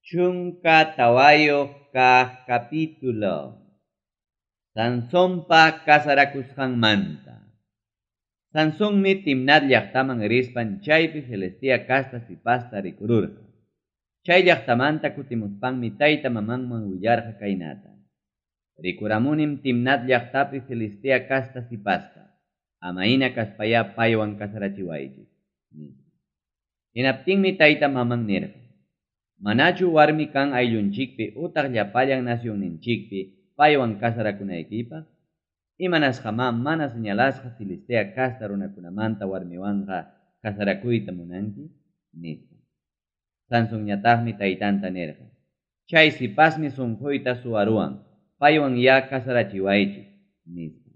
14 kaq capítulo. Sansonpa casarakusqanmanta. Sansonmi Timnat llaqtaman rispan chaypi Filistea casta sipasta rikururqa. Chay llaqtamanta kutimuspanmi tayta mamanman willarqa kaynata: Rikuramunim Timnat llaqtapi Filistea casta sipasta. Amayna kaspayá paywan casarachiwaychik, nispa. Hinaptinmi tayta maman nirqa: Manachu warmi kan ayllunchikpi utaq llapallan nacionninchikpi paywan casarakunaykipaq? Imanasqamá mana señalasqa Filistea casta runakunamanta warmiwanqa casarakuyta munanki? Nispa. Sansonñataqmi taytanta nirqa: Chay sipasmi sunquyta suwaruwan, paywanyá casarachiwaychik, nispa.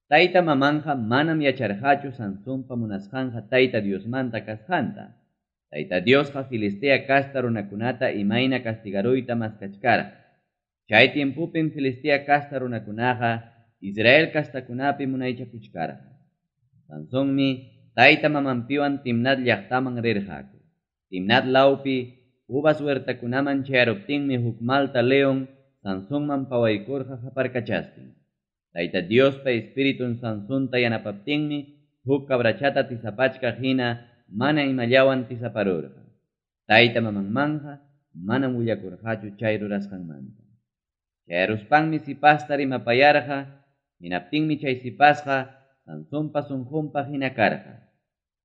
Tayta mamanqa manam yacharqachu Sansonpa munasqanqa Tayta Diosmanta kasqanta. Tayta Diosqa Filistea casta runakunata imayna castigaruyta maskachkarqa. Chay tiempopim Filistea casta runakunaqa Israel castakunapi munaychakuchkarqa. Sansonmi tayta mamanpiwan Timnat llaqtaman rirqaku. Timnat lawpi uvas huertakunaman chayaruptinmi huk malta leon Sansonman pawaykurqa qaparkachastin. Tayta Diospa Espiritun Sansonta yanapaptinmi huk cabrachata tisapachkaq hina mana imallawan tisaparurqa. Tayta mamanmanqa manam willakurqachu chay rurasqanmanta. Chayaruspanmi sipasta rimapayarqa, hinaptinmi chay sipasqa Sansonpa sunqunpaq hina karqa.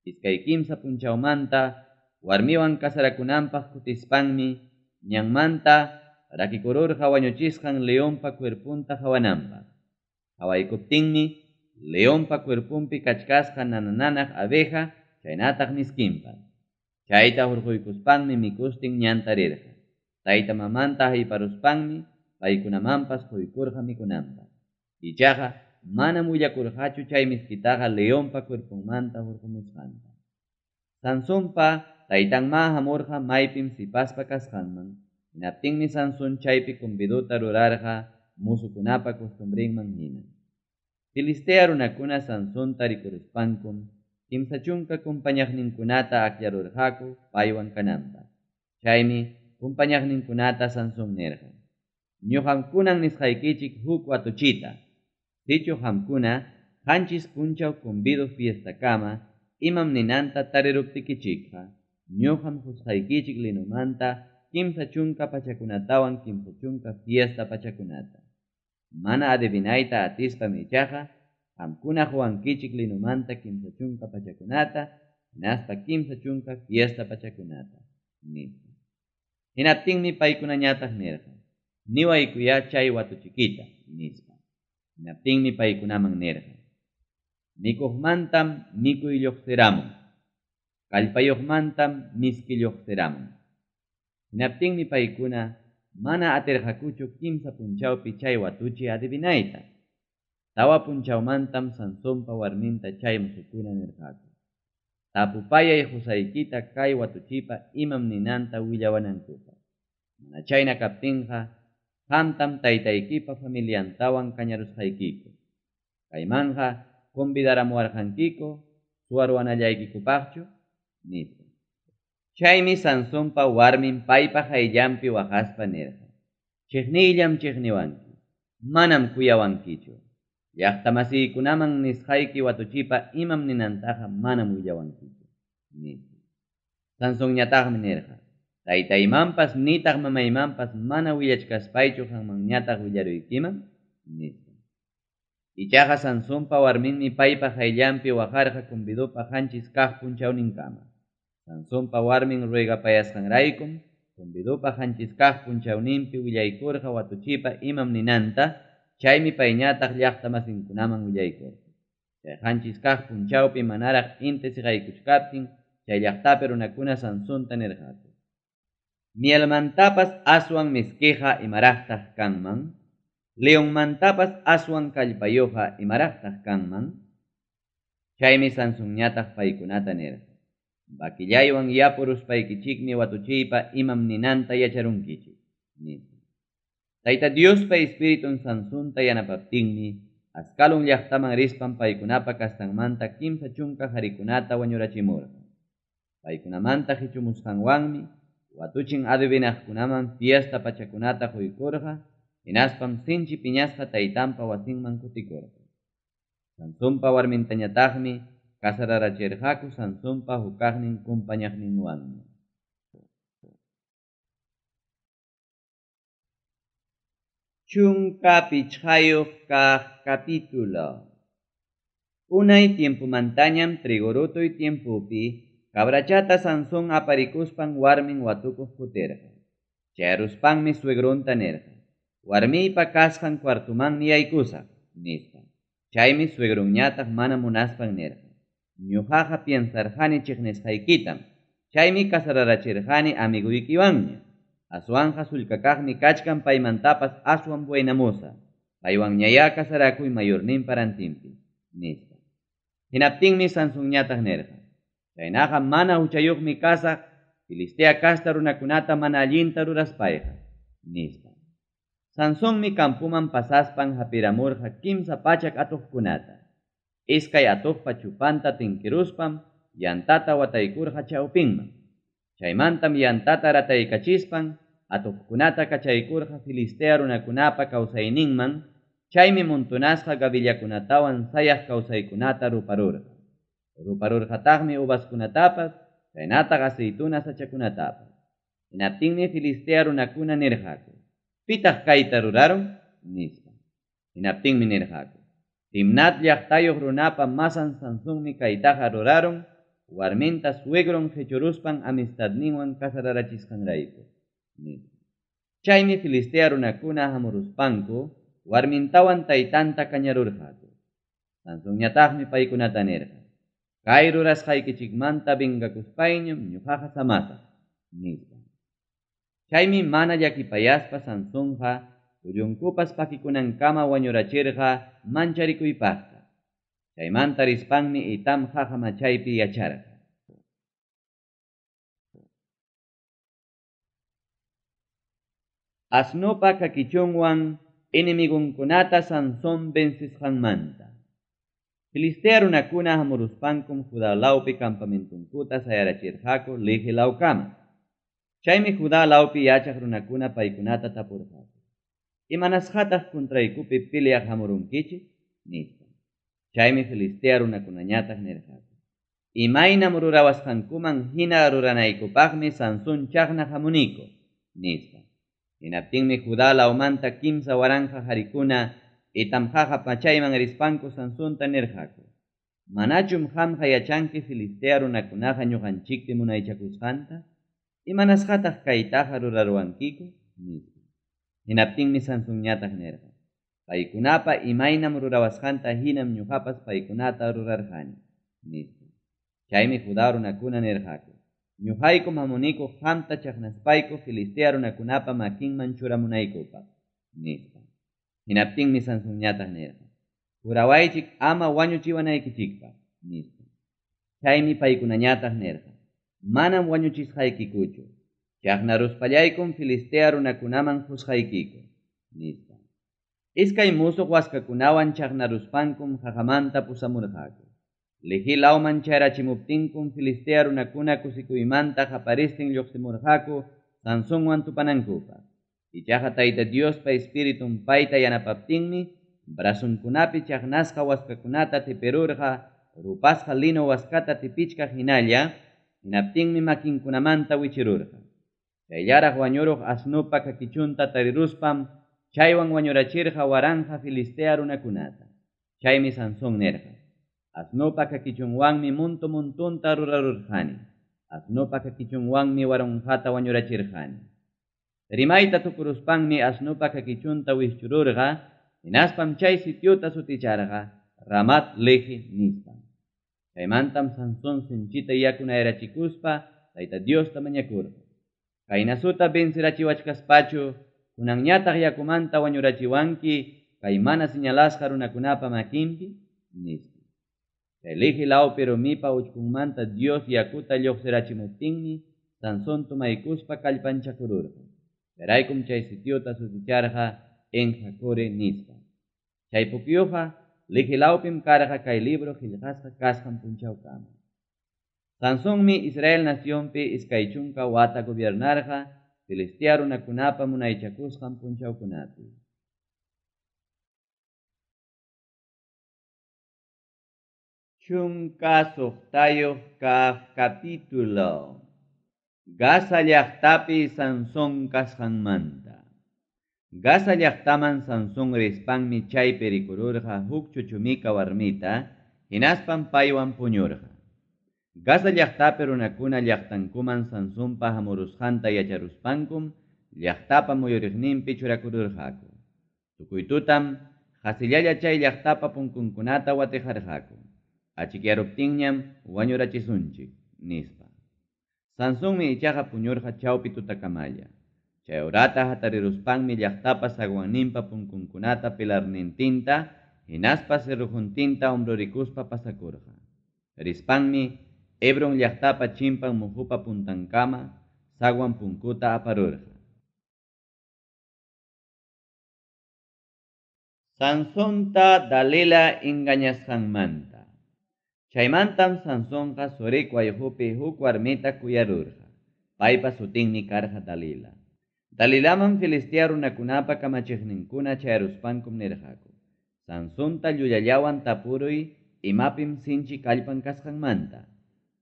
Iskay kimsa punchawmanta warmiwan casarakunanpaq kutispanmi ñanmanta rakikururqa wañuchisqan leonpa cuerponta qawananpaq. Qawaykuptinmi leonpa cuerponpi kachkasqa nana-nanaq abeja chaynataq miskinpas. Chayta hurquykuspanmi mikustin ñanta rirqa. Tayta mamanta hayparuspanmi paykunamanpas quykurqa mikunanpaq. Ichaqa manam willakurqachu chay miskitaqa leonpa cuerponmanta hurqumusqanta. Sansonpa taytanmá hamurqa maypim sipaspa kasqanman, hinaptinmi Sansón chaypi convidota rurarqa musukunapa costumbrenman hina. Filistea runakuna Sansonta rikuruspankum 30 compañaqninkunata akllarurqaku paywan kananpaq. Chaymi compañaqninkunata Sansón nirqa: Ñuqam kunan nisqaykichik huk watuchita. Sichu qamkuna 7 punchaw convido fiestakama imam ninanta tariruptikichikqa, ñuqam qusqaykichik linomanta 30 pachakunatawan 30 fiesta pachakunata. Mana adivinayta atispam ichaqa qamkuna quwankichik linomanta 30 pachakunata hinaspa 30 fiesta pachakunata, nispa. Hinaptinmi paykunañataq nirqa: Niwaykuyá chay watuchikita, nispa. Hinaptinmi paykunaman nirqa: Mikuqmantam mikuy lluqsiramun, kallpayuqmantam miski lluqsiramun. Hinaptinmi paykuna mana atirqakuchu 3 punchawpi chay watuchi adivinayta. 4 punchawmantam Sansonpa warminta chay musukuna nirqaku: Tapupayay qusaykita kay watuchipa imam ninanta willawanankupaq. Mana chayna kaptinqa qamtam taytaykipa familiantawan kañarusqaykiku. Kaymanqa convidaramuwarqankiku suwaruwanallaykikupaqchu, nispa. Chaymi Sansonpa warmin paypa qayllanpi waqaspa nirqa: Chiqniyllam chiqniwanki, manam kuyawankichu. Llaqtamasiykunaman nisqayki watuchipa imam ninantaqa manam willawankichu, nispa. Sansonñataqmi nirqa: Taytaymanpas nitaq mamaymanpas mana willachkaspaychu qanmanñataq willaruykiman, nispa. Ichaqa Sansonpa warminmi paypa qayllanpi waqarqa convidopa 7 kaq punchawninkama. Sansonpa warmin ruegapayasqanraykum convidopa 7 kaq punchawninpi willaykurqa watuchipa imam ninanta, chaymi payñataq llaqtamasinkunaman willaykurqa. Chay 7 kaq punchawpi manaraq inti siqaykuchkaptin chay llaqtapi runakuna Sansonta nirqaku: Mielmantapas aswan miskiqa imaraqtaq kanman? Leonmantapas aswan kallpayuqqa imaraqtaq kanman? Chaymi Sansonñataq paykunata nirqa: Vaquillaywan yapuruspaykichikmi watuchiypa imam ninanta yacharunkichik, nispa. Tayta Diospa Espiritun Sansonta yanapaptinmi Ascalón llaqtaman rispan paykunapa kastanmanta 30 qarikunata wañurachimurqa. Paykunamanta qichumusqanwanmi Watuchin adivinaqkunaman fiesta pachakunata quykurqa, hinaspam sinchi piñasqa taytanpa wasinman kutikurqa. Sansonpa warmintañataqmi casararachirqaku Sansonpa hukkaqnin compañaqninwanña. 15 kaq capítulo. Unay tiempomantañam trigo rutuy tiempopi cabrachata Sansón aparikuspan warmin watukuq kutirqa. Chayaruspanmi suegronta nirqa: Warmiypa kasqan cuartomanmi yaykusaq, nispa. Chaymi suegronñataq mana munaspan nirqa: Ñuqaqa piensarqani chiqnisqaykitam, chaymi casararachirqani amigoykiwanña. Aswanqa sullkakaqmi kachkan paymantapas aswan buenamoza, paywanñayá casarakuy mayorninpa rantinpi, nispa. Hinaptinmi Sansonñataq nirqa: Chaynaqa mana huchayuqmi kasaq Filistea casta runakunata mana allinta ruraspayqa, nispa. Sansonmi campoman pasaspan hapiramurqa 300 atuqkunata. Iskay atuqpa chupanta tinkiruspam yantata wataykurqa chawpinman. Chaymantam yantata rataykachispan atuqkunata kachaykurqa Filistea runakunapa kawsayninman, chaymi montonasqa gavillakunatawan sayaq kawsaykunata ruparurqa. Ruparurqataqmi uvaskunatapas, chaynataq aceituna sachakunatapas. Hinaptinmi Filistea runakuna nirqaku: Pitaq kayta rurarun? Nispa. Hinaptinmi nirqaku: Timnat llaqtayuq runapa masan Sansonmi kaytaqa rurarun, warminta suegron qechuruspan amistadninwan casararachisqanrayku, nispa. Chaymi Filistea runakuna hamuruspanku warmintawan taytanta kañarurqaku. Sansonñataqmi paykunata nirqa: Kay rurasqaykichikmanta vengakuspayñam ñuqaqa samasaq, nispa. Chaymi mana llakipayaspa Sansonqa tullunkupas pakikunankama wañurachirqa mancharikuypaqta. Chaymanta rispanmi Etam qaqa machaypi yacharqa. Asnopa kakichunwan enemigonkunata Sansón vencisqanmanta. Filistea runakuna hamuruspankum Judá lawpi campamentonkuta sayarachirqaku Lehi lawkama. Chaymi Judá lawpi yachaq runakuna paykunata tapurqaku: Imanasqataq contraykupi peleaq hamurunkichik? Nispa. Chaymi Filistea runakunañataq nirqaku: Imaynam rurawasqankuman hina ruranaykupaqmi Sansón chaqna hamuniku, nispa. Hinaptinmi Judá lawmanta 3000 qarikuna Etam qaqa machayman rispanku Sansonta nirqaku: Manachum qamqa yachanki Filistea runakunaqa ñuqanchikpi munaychakusqanta? Imanasqataq kaytaqa ruraruwankiku? Nispa. Hinaptinmi Sansonñataq nirqa: Paykunapa imaynam rurawasqanta hinam ñuqapas paykunata rurarqani, nispa. Chaymi Judá runakuna nirqaku: Ñuqaykum hamuniku qamta chaqnaspayku Filistea runakunapa makinman churamunaykupaq, nispa. Hinaptinmi Sansonñataq nirqa: Jurawaychik ama wañuchiwanaykichikpaq, nispa. Chaymi paykunañataq nirqa: Manam wañuchisqaykikuchu, chaqnaruspallaykum Filistea runakunaman qusqaykiku, nispa. Iskay musuq waskakunawan chaqnaruspankum qaqamanta pusamurqaku. Lehi lawman chayrachimuptinkum Filistea runakuna kusikuymanta qaparistin lluqsimurqaku Sansonwan tupanankupaq. Ichaqa Tayta Diospa Espiritun payta yanapaptinmi brazonkunapi chaqnasqa waskakunata tipirurqa rupasqa lino waskata tipichkaq hinalla, hinaptinmi makinkunamanta wichirurqa. Chayllaraq wañuruq asnopa kakichunta tariruspam chaywan wañurachirqa 1000 Filistea runakunata. Chaymi Sansón nirqa: Asnopa kakichunwanmi muntu muntunta rurarurqani. Asnopa kakichunwanmi 1000ta wañurachirqani. Rimayta tukuruspanmi asnopa kakichunta wischururqa, hinaspam chay sitiota suticharqa Ramat Lehi nispa. Chaymantam Sansón sinchita yakunayrachikuspa Tayta Diosta mañakurqa: Kaynasuta vencerachiwachkaspachu, kunanñataq yakumanta wañurachiwanki kay mana señalasqa runakunapa makinpi, nispa. Chay Lehi lawpi rumipa uchkunmanta Dios yakuta lluqsirachimuptinmi Sansón tomaykuspa kallpanchakururqa. Chayraykum chay sitiota suticharqa En-Hacore nispa. Chay pukyuqa Lehi lawpim karqa kay libro qillqasqa kasqan punchawkama. Sansonmi Israel nacionpi 20 wata gobiernarqa Filistea runakunapa munaychakusqan punchawkunapi. 16 kaq capítulo. Gaza llaqtapi Sansón kasqanmanta. Gaza llaqtaman Sansón rispanmi chaypi rikururqa huk chuchumika warmita, hinaspan paywan puñurqa. Gaza llaqtapi runakuna llaqtankuman Sansonpa hamurusqanta yacharuspankum llaqtapa muyuriqninpi churakururqaku. Tukuy tutam qasillalla chay llaqtapa punkunkunata watiqarqaku. Achikyaruptinñam wañurachisunchik, nispa. Sansonmi ichaqa puñurqa chawpi tutakamalla. Chay horata hatariruspanmi llaqtapa zaguanninpa punkunkunata pilarnintinta hinaspa cerrojuntinta hombrorikuspa pasakurqa. Rispanmi Hebron llaqtapa chimpan muhupa puntankama zaguan punkuta aparurqa. Sansonta Dalila engañasqanmanta. Chaymantam Sansonqa Sorek wayqupi huk warmita kuyarurqa. Paypa sutinmi karqa Dalila. Dalilaman Filistea runakunapa kamachiqninkuna chayaruspankum nirqaku: Sansonta llullallawan tapuruy imapim sinchi kallpan kasqanmanta.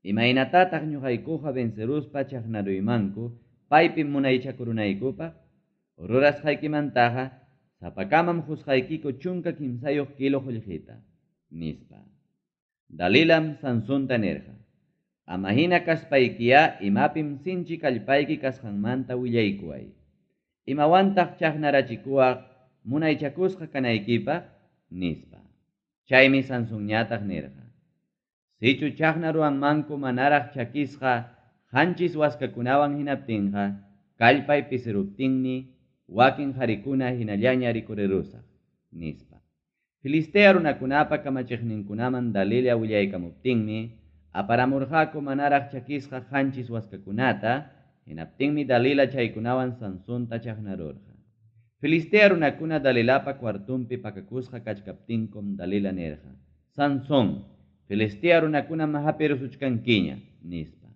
Imaynatataq ñuqaykuqa venceruspa chaqnaruymanku paypi munaychakurunaykupaq? Rurasqaykimantaqa sapakamam qusqaykiku 13 kilo qullqita, nispa. Dalilam Sansonta nirqa: Ama hina kaspaykiya imapim sinchi kallpayki kasqanmanta willaykuway. Imawantaq chaqnarachikuwaq munaychakusqa kanaykipaq, nispa. Chaymi Sansonñataq nirqa: Sichu chaqnaruwanmanku manaraq chakisqa 7 waskakunawan hinaptinqa, kallpay pisiruptinmi wakin qarikuna hinallaña rikurirusaq, nispa. Filistea runakunapa kamachiqninkunaman Dalila willaykamuptinmi aparamurqaku manaraq chakisqa 7 waskakunata, hinaptinmi Dalila chaykunawan Sansonta chaqnarurqa. Filistea runakuna Dalilapa cuartunpi pakakusqa kachkaptinkum Dalila nirqa: Sansón, Filistea runakunam hapirusuchkankiña, nispa.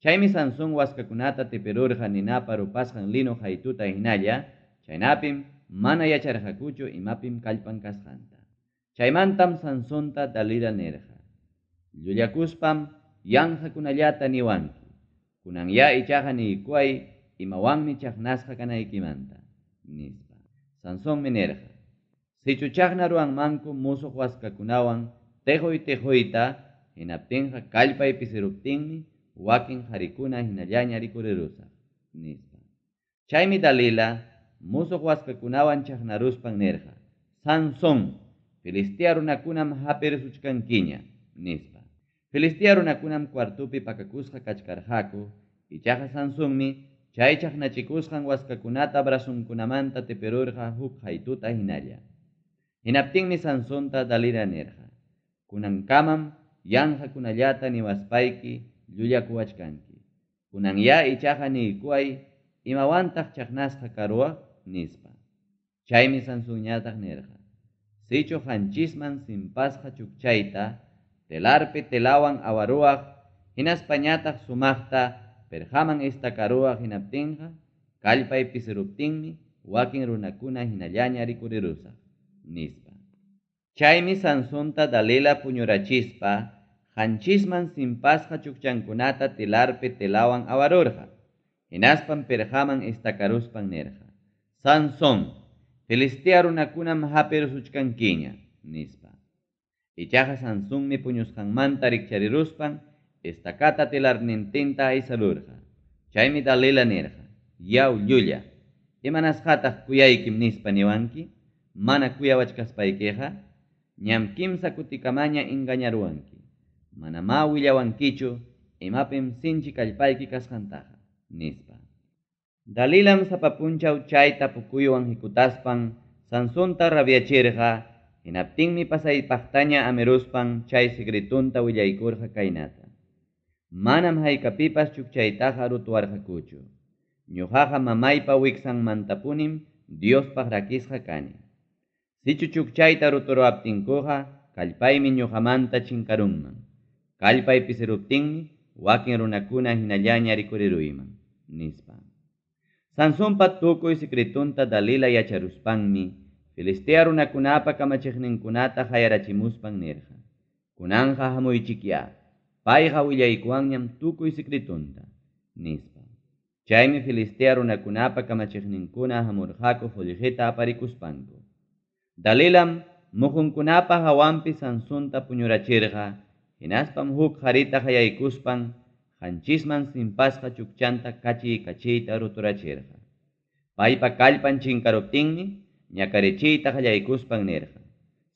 Chaymi Sansón waskakunata tipirurqa ninapa rupasqan lino qaytuta hinalla, chaynapim mana yacharqakuchu imapim kallpan kasqanta. Chaymantam Sansonta Dalila nirqa: Llullakuspam yanqakunallata niwanki. Kunanya ichaqa niykuway imawanmi chaqnasqa kanaykimanta, nispa. Sansonmi nirqa: Sichu chaqnaruwanmanku musuq waskakunawan tejoy tejoyta, hinaptinqa kallpay pisiruptinmi wakin qarikuna hinallaña rikurirusaq, nispa. Chaymi Dalila musuq waskakunawan chaqnaruspan nirqa: Sansón, Filistea runakunam hapirisuchkankiña, nispa. Filistea runakunam cuartupi pakakusqa kachkarqaku, ichaqa Sansonmi chay chaqnachikusqan waskakunata brazunkunamanta tipirurqa huk qaytuta hinalla. Hinaptinmi Sansonta Dalila nirqa: Kunankamam yanqakunallata niwaspayki llullakuwachkanki. Kunanya ichaqa niykuway imawantaq chaqnasqa karuwaq, nispa. Chaymi Sansonñataq nirqa: Sichu 7man simpasqa chukchayta telarpi telawan awaruwaq, hinaspañataq sumaqta perqaman estakaruwaq hinaptinqa, kallpay pisiruptinmi wakin runakuna hinallaña rikurirusaq, nispa. Chaymi Sansonta Dalila puñurachispa 7man simpasqa chukchankunata telarpi telawan awarurqa. Hinaspan perqaman estakaruspan nirqa: Sansón, Filistea runakunam hapirusuchkankiña, nispa. Ichaqa Sansonmi puñusqanmanta rikchariruspan estacata telarnintinta aysarurqa. Chaymi Dalila nirqa: Yaw llulla, imanasqataq kuyaykim nispa niwanki? Mana kuyawachkaspaykiqa ñam kimsa kutikamaña engañaruwanki. Manamá willawankichu imapim sinchi kallpayki kasqantaqa, nispa. Dalilam sapa punchaw chay tapukuywan hikutaspan Sansonta rabiachirqa, hinaptinmi pasaypaqtaña amiruspan chay secretunta willaykurqa kaynata: Manam haykapipas chukchaytaqa rutuwarqakuchu. Ñuqaqa mamaypa wiksanmantapunim Diospaq rakisqa kani. Sichu chukchayta ruturuwaptinkuqa kallpaymi ñuqamanta chinkarunman. Kallpay pisiruptinmi wakin runakuna hinallaña rikuriruyman, nispa. Sansonpa tukuy secretonta Dalila yacharuspanmi Filistea runakunapa kamachiqninkunata qayarachimuspan nirqa: Kunanqa hamuychikyá, payqa willaykuwanñam tukuy secretonta, nispa. Chaymi Filistea runakunapa kamachiqninkuna hamurqaku qullqita aparikuspanku. Dalilam muqunkunapa hawanpi Sansonta puñurachirqa, hinaspam huk qarita qayaykuspan qanchisman simpasqa chukchanta kachiy-kachiyta ruturachirqa. Paypa kallpan chinkaruptinmi ñakarichiyta qallaykuspan nirqa: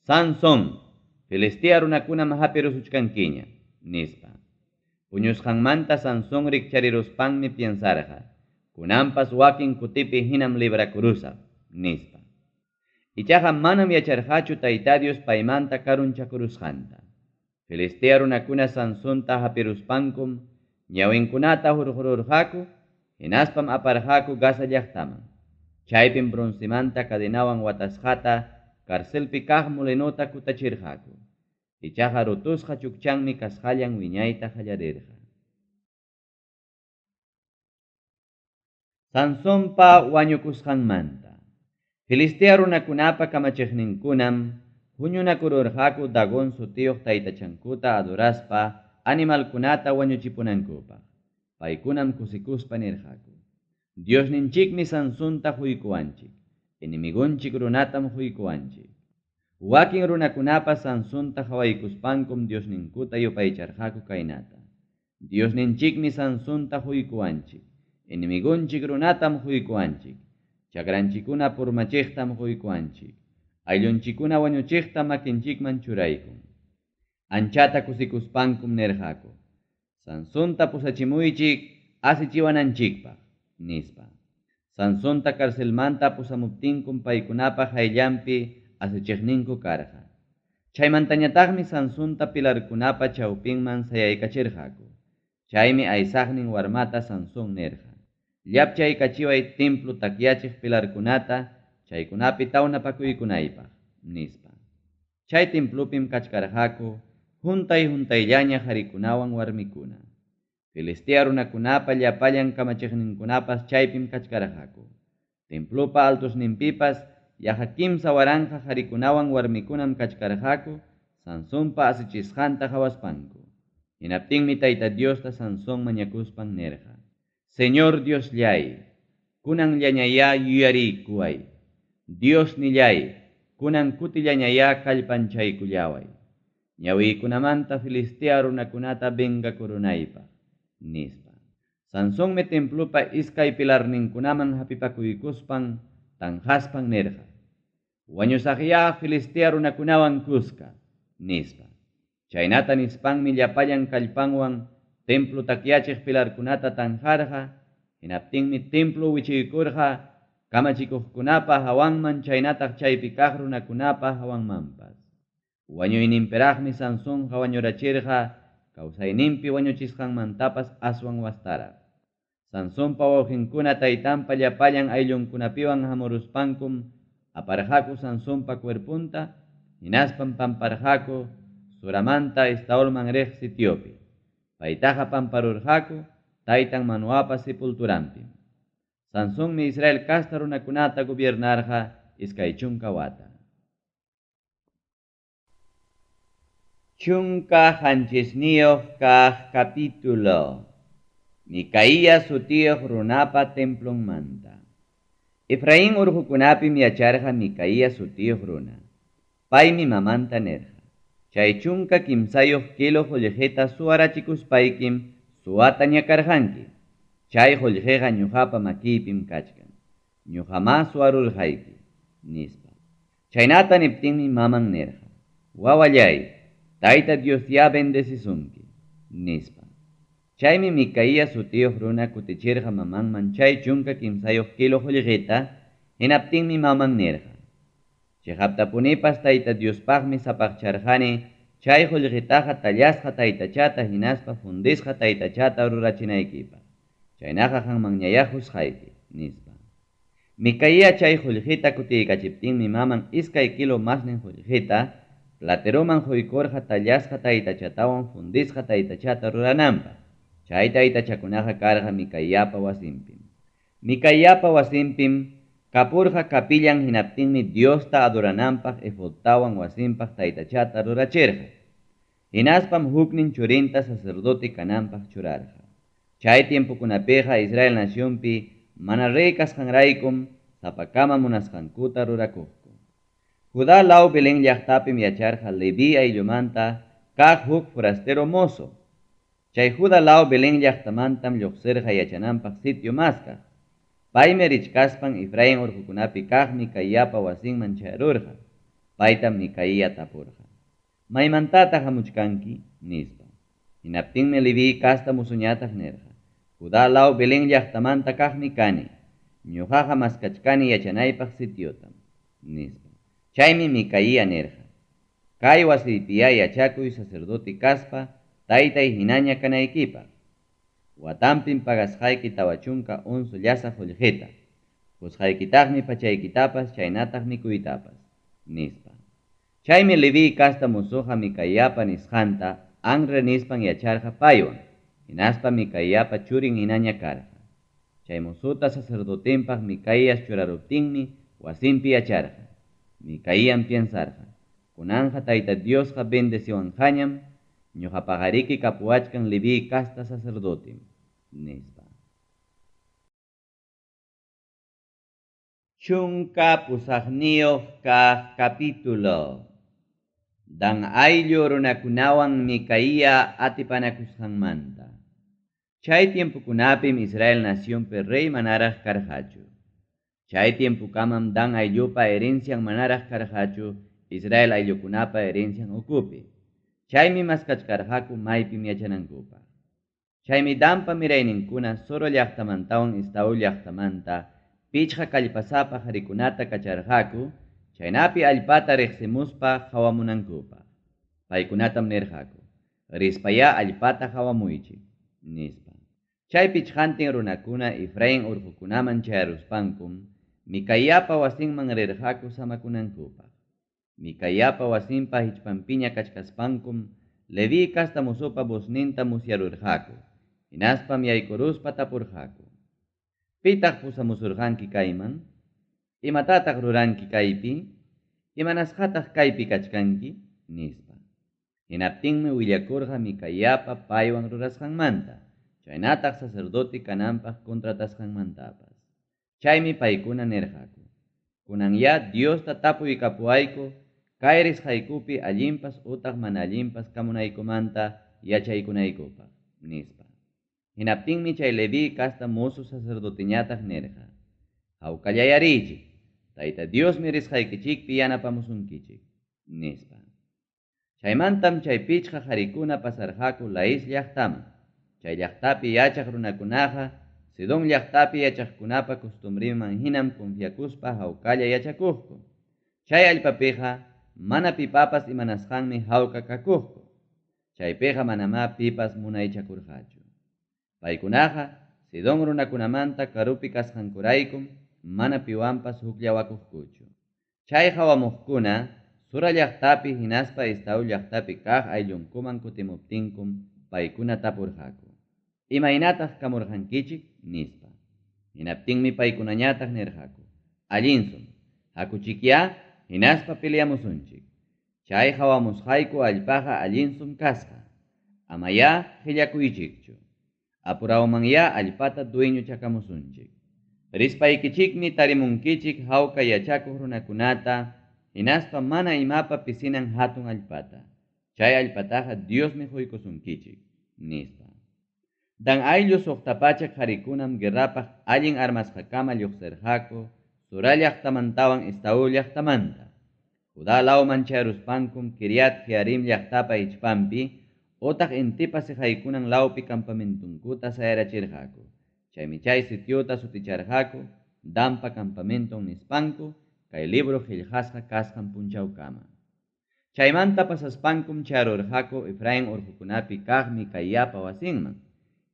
Sansón, Filistea runakunam hapirusuchkankiña, nispa. Puñusqanmanta Sansón rikchariruspanmi piensarqa: Kunanpas wakin kutipi hinam librakurusaq, nispa. Ichaqa manam yacharqachu Tayta Dios paymanta karunchakurusqanta. Filistea runakuna Sansonta hapiruspankum ñawinkunata hurqururqaku, hinaspam aparqaku Gaza llaqtaman. Chaypim broncemanta cadenawan watasqata carcelpi kaq molinota kutachirqaku. Ichaqa rutusqa chukchanmi kasqallan wiñayta qallarirqa. Sansonpa wañukusqanmanta. Filistea runakunapa kamachiqninkunam huñunakururqaku Dagón sutiyuq taytachankuta adoraspa animalkunata wañuchipunankupaq. Paykunam kusikuspa nirqaku: Diosninchikmi Sansonta huykuwanchik, enemigonchik runatam huykuwanchik. Wakin runakunapas Sansonta qawaykuspankum Diosninkuta yupaycharqaku kaynata: Diosninchikmi Sansonta huykuwanchik, enemigonchik runatam huykuwanchik, chakranchikuna purmachiqtam huykuwanchik, ayllunchikuna wañuchiqtam makinchikman churaykun. Anchata kusikuspankum nirqaku: Sansonta pusachimuychik asichiwananchikpaq, nispa. Sansonta carcelmanta pusamuptinkum paykunapa qayllanpi asichiqninku karqa. Chaymantañataqmi Sansonta pilarkunapa chawpinman sayaykachirqaku. Chaymi aysaqnin warmata Sansón nirqa: Llapchaykachiway templo takyachiq pilarkunata, chaykunapi tawnapakuykunaypaq, nispa. Chay templopim kachkarqaku juntay-juntayllaña qarikunawan warmikuna. Filistea runakunapa llapallan kamachiqninkunapas chaypim kachkarqaku. Templopa altosninpipas yaqa 3000 qarikunawan warmikunam kachkarqaku Sansonpa asichisqanta qawaspanku. Hinaptinmi Tayta Diosta Sansón mañakuspan nirqa: Señor Diosllay, kunanllañayá yuyariykuway. Diosnillay, kunan kutillañayá kallpanchaykullaway. Ñawiykunamanta Filistea runakunata vengakurunaypaq, nispa. Sansonmi templopa iskay pilarninkunaman hapipakuykuspan tanqaspan nirqa: Wañusaqyá Filistea runakunawan kuska, nispa. Chaynata nispanmi llapallan kallpanwan templo takyachiq pilarkunata tanqarqa, hinaptinmi templo wichiykurqa kamachikuqkunapa hawanman chaynataq chaypi kaq runakunapa hawanmanpas. Wañuyninpiraqmi Sansonqa wañurachirqa kawsayninpi wañuchisqanmantapas aswan wastaraq. Sansonpa wawqinkuna taytanpa llapallan ayllunkunapiwan hamuruspankum aparqaku Sansonpa cuerponta, hinaspam pamparqaku Zoramanta Estaolman riq sitiopi. Paytaqa pamparurqaku taytan Manoapa sepulturanpim. Sansonmi Israel casta runakunata gobiernarqa 20 wata. 17 kaq capítulo. Micaía sutiyuq runapa templonmanta. Efraín urqukunapim yacharqa Micaía sutiyuq runa. Paymi mamanta nirqa: Chay 13 kilo qullqita suwarachikuspaykim suwata ñakarqanki. Chay qullqiqa ñuqapa makiypim kachkan. Ñuqamá suwarurqayki, nispa. Chaynata niptinmi maman nirqa: Wawallay, Tayta Dios ya bendecisunki, nispa. Chaymi Micaía sutiyuq runa kutichirqa mamanman chay 13 kilo qullqita, hinaptinmi maman nirqa: Chiqaptapunipas Tayta Diospaqmi sapaqcharqani chay qullqitaqa tallasqa taytachata hinaspa fundisqa taytachata rurachinaykipaq. Chaynaqa qanmanñayá qusqayki, nispa. Micaía chay qullqita kutiykachiptinmi maman 2 kilo masnin qullqita plateroman quykurqa tallasqa taytachatawan fundisqa taytachata rurananpaq. Chay taytachakunaqa karqa Micaiapa wasinpim. Micaiapa wasinpim kapurqa capillan, hinaptinmi Diosta adorananpaq efodtawan wasinpaq taytachata rurachirqa. Hinaspam huknin churinta sacerdote kananpaq churarqa. Chay tiempokunapiqa Israel nacionpi mana rey kasqanraykum sapakama munasqankuta rurakuqku. Judá law Belén llaqtapim yacharqa Leví ayllumanta kaq huk forastero mozo. Chay Judá law Belén llaqtamantam lluqsirqa yachananpaq sitio maskaq. Paymi richkaspan Efraín urqukunapi kaq Micaiapa wasinman chayarurqa. Paytam Micaía tapurqa: "¿Maymantataq hamuchkanki?" nispa. Hinaptinmi Leví casta mozoñataq nirqa: "Judá law Belén llaqtamanta kaqmi kani. Ñuqaqa maskachkani yachanaypaq sitiotam", nispa. Chaymi Micaía nirqa: "Kay wasiypiyá yachakuy sacerdote kaspa taytay hinaña kanaykipaq. Watanpim pagasqayki 40 onzo llasaq qullqita. Qusqaykitaqmi pachaykitapas chaynataq mikuytapas", nispa. Chaymi Leví casta mozoqa Micaiapa nisqanta anre nispan yacharqa paywan, hinaspa Micaiapa churin hinaña karqa. Chay mozota sacerdotenpaq Micaías churaruptinmi wasinpi yacharqa. Micaíam piensarqa: "Kunanqa Tayta Diosqa bendeciwanqañam, ñuqapaqariki kapuwachkan Leví casta sacerdotem", nispa. 18 kaq capítulo. Dan ayllu runakunawan Micaía atipanakusqanmanta. Chay tiempokunapim Israel nacionpi rey manaraq karqachu. Chay tiempokamam Dan ayllupa herencian manaraq karqachu Israel ayllukunapa herencian ukupi. Chaymi maskachkarqaku maypim yachanankupaq. Chaymi Danpa mirayninkuna Zoro llaqtamantawan Estaúl llaqtamanta pichqa kallpasapa qharikunata kacharqaku, chaynapi allpata riqsimuspa qawamunankupaq. Paykunatam nirqaku: "Rispayá allpata qawamuychik", nispa. Chay pichqantin runakuna Efraín urqukunaman chayaruspankum Micaiapa wasinman rirqaku samakunankupaq. Micaiapa wasinpa hichpanpiña kachkaspankum Leví casta mozopa vozninta musyarurqaku. Hinaspam yaykuruspa tapurqaku: "¿Pitaq pusamusurqanki kayman? Imatataq ruranki kaypi? Imanasqataq kaypi kachkanki?" nispa. Hinaptinmi willakurqa Micaiapa paywan rurasqanmanta, chaynataq sacerdote kananpaq contratasqanmantapas. Chaymi paykuna nirqaku: "Kunanyá Diosta tapuykapuwayku kay risqaykupi allinpas utaq mana allinpas kamunaykumanta yachaykunaykupaq", nispa. Hinaptinmi chay Leví casta mozo sacerdoteñataq nirqa: "Hawkallayariychik, Tayta Diosmi risqaykichikpi yanapamusunkichik", nispa. Chaymantam chay pichqa qarikuna pasarqaku Lais llaqtaman. Chay llaqtapi yachaq runakunaqa Sidón llaqtapi yachaqkunapa costumbrinman hinam confiakuspa hawkalla yachakuqku. Chay allpapiqa mana pipapas imanasqanmi hawka kakuqku. Chaypiqa manamá pipas munaychakurqachu. Paykunaqa Sidón runakunamanta karupi kasqankuraykum mana piwanpas hukllawakuqkuchu. Chay qawamuqkuna Sura llaqtapi hinaspa Estaúl llaqtapi kaq ayllunkuman kutimuptinkum paykuna tapurqaku: "¿Imaynataq kamurqankichik?" nispa. Hinaptinmi paykunañataq nirqaku: "Allinsum, hakuchikyá hinaspa peleamusunchik. Chay qawamusqayku allpaqa allinsum kasqa. Amayá qillakuychikchu. Apurawmanyá allpata dueñochakamusunchik. Rispaykichikmi tarimunkichik hawka yachakuq runakunata hinaspa mana imapa pisinan hatun allpata. Chay allpataqa Diosmi quykusunkichik", nispa. Dan ayllu 600 qharikunam guerrapaq allin armasqakama lluqsirqaku Sura llaqtamantawan Estaúl llaqtamanta. Judá lawman chayaruspankum Kiriat Jearim llaqtapa hichpanpi utaq intipa siqaykunan lawpi campamentunkuta sayarachirqaku. Chaymi chay sitiota suticharqaku Danpa campamenton nispanku kay libro qillqasqa kasqan punchawkama. Chaymanta pasaspankum chayarurqaku Efraín urqukunapi kaq Micaiapa wasinman.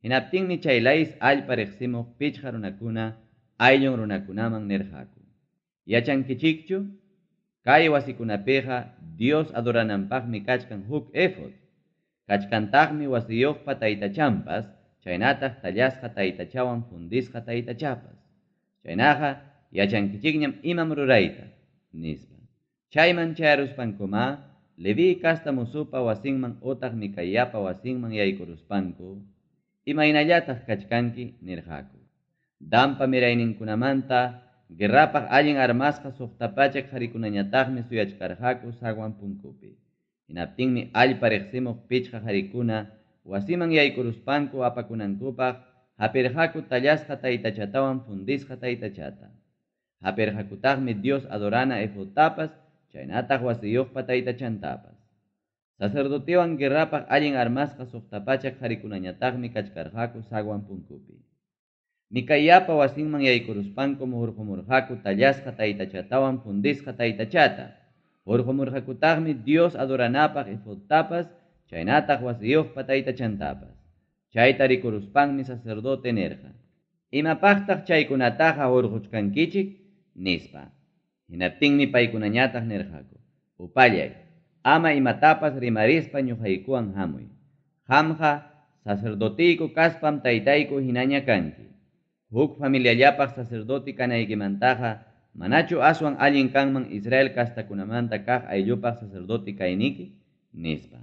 Hinaptinmi chay Lais allpa riqsimuq pichqa runakuna ayllun runakunaman nirqaku: "¿Yachankichikchu? Kay wasikunapiqa Dios adorananpaqmi kachkan huk efod. Kachkantaqmi wasiyuqpa taytachanpas, chaynataq tallasqa taytachawan fundisqa taytachapas. Chaynaqa yachankichikñam imam rurayta, nispa. Chayman chayaruspankumá Leví casta musupa wasinman otaq Micaiapa wasinman yaykuruspanku, Imaynallataq kachkanki? nirqaku. Danpa mirayninkunamanta guerrapaq allin armasqa 600 qarikunañataqmi suyachkarqaku zaguan punkupi. Hinaptinmi allpa riqsimuq 5 qarikuna wasiman yaykuruspanku apakunankupaq hapirqaku tallasqa taytachatawan fundisqa taytachata. Hapirqakutaqmi Dios adorana efodtapas chaynataq wasiyuqpa taytachantapas. Sacerdotewan guerrapaq allin armasqa 600 qarikunañataqmi kachkarqaku zaguan punkupi. Micaiapa wasinman yaykuruspankum hurqumurqaku tallasqa taytachatawan fundisqa taytachata. Hurqumurqakutaqmi Dios adoranapaq efodtapas chaynataq wasiyuqpa taytachantapas. Chayta rikuruspanmi sacerdote nirqa: Imapaqtaq chaykunataqa hurquchkankichik? nispa. Hinaptinmi paykunañataq nirqaku: Upallay, ama imatapas rimarispa ñuqaykuwan hamuy. Qamqa sacerdoteyku kaspam taytayku hinaña kanki. Huk familiallapaq sacerdote kanaykimantaqa manachu aswan allin kanman Israel castakunamanta kaq ayllupaq sacerdote kayniki? nispa.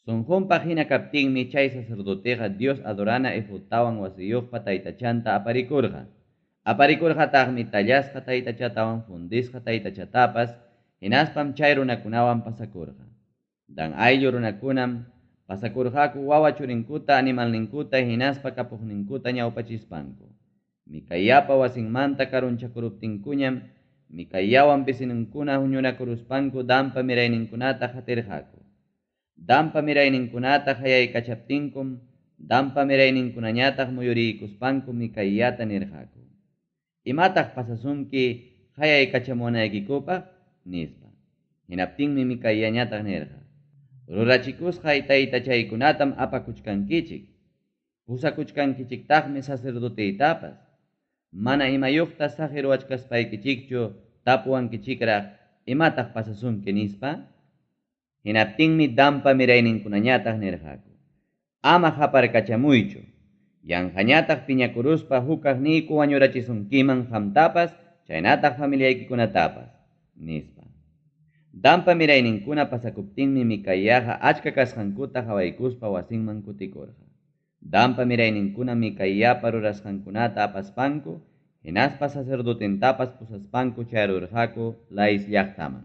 Sunqunpaq hina kaptinmi chay sacerdoteqa Dios adorana efodtawan wasiyuqpa taytachanta aparikurqa. Aparikurqataqmi tallasqa taytachatawan fundisqa taytachatapas, hinaspam chay runakunawan pasakurqa. Dan ayllu runakunam pasakurqaku wawa churinkuta, animalninkuta hinaspa kapuqninkuta ñawpachispanku. Micaiapa wasinmanta karunchakuruptinkuñam Micaiawan vecinonkuna huñunakuruspanku Danpa mirayninkunata qatirqaku. Danpa mirayninkunata qayaykachaptinkum Danpa mirayninkunañataq muyuriykuspanku Micaiata nirqaku: Imataq pasasunki qayaykachamuwanaykikupaq? nispa. Hinaptinmi Micaiañataq nirqa: Rurachikusqay taytachaykunatam apakuchkankichik, pusakuchkankichiktaqmi sacerdoteytapas. Mana imayuqta saqiruwachkaspaykichikchu tapuwankichikraq imataq pasasunki nispa? Hinaptinmi Danpa mirayninkunañataq nirqaku: Ama qaparkachamuychu, yanqañataq piñakuruspa hukaqniyku wañurachisunkiman qamtapas chaynataq familiaykikunatapas, nispa. Danpa mirayninkuna pasakuptinmi Micaiaqa achka kasqankuta qawaykuspa wasinman kutikurqa. Danpa mirayninkuna Micaiapa rurasqankunata apaspanku hinaspa sacerdotentapas pusaspanku chayarurqaku Lais llaqtaman.